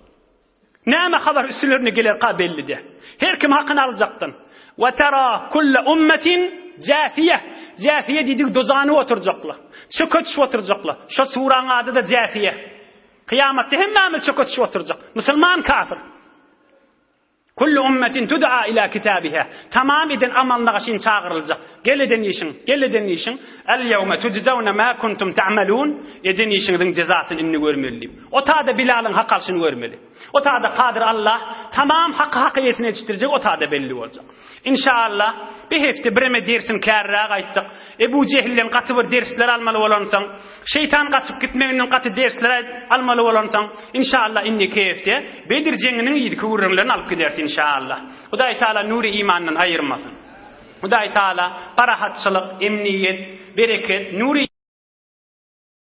Näme habar üstlerine gelerka belli däl. Her kim hakyny aljakdan. Ve tera kulle ummetin jâfiye. Jâfiye diýdigi dozany oturjaklar. Çöke düşüp oturjaklar. Şo suraň ady-da Jâfiye. Kyýamatda hemmämiz çöke düşüp oturjak. Musulman kafir. Kullu ummetin tud'a ila kitabiha. Tamam eden amalyna gaşyn çagyryljak. Gel eden işiň, gel eden işiň. El ýewme tujzawna ma kuntum ta'malun. Eden işiňiziň jezasyny indi görmeli diýip. O tada Bilalyň hak alşyny görmeli. O tada Kadyr Allah tamam haky hak eýesine ýetişdirjek o tada belli boljak. Inşallah bir hepde bireme dersin kärräk aýtdyk. Ebu Jehilden gaty bir dersler almaly bolansoň, şeýtan gaçyp gitmeginden gaty dersler almaly bolansoň, inşallah indiki hepde Bedir jeňiniň yzky gürrüňlerini alyp gideris inşallah. Hudaý Taala nury imandan aýyrmasyn. Hudaý Taala parahatçylyk, emniýet, bereket, nury.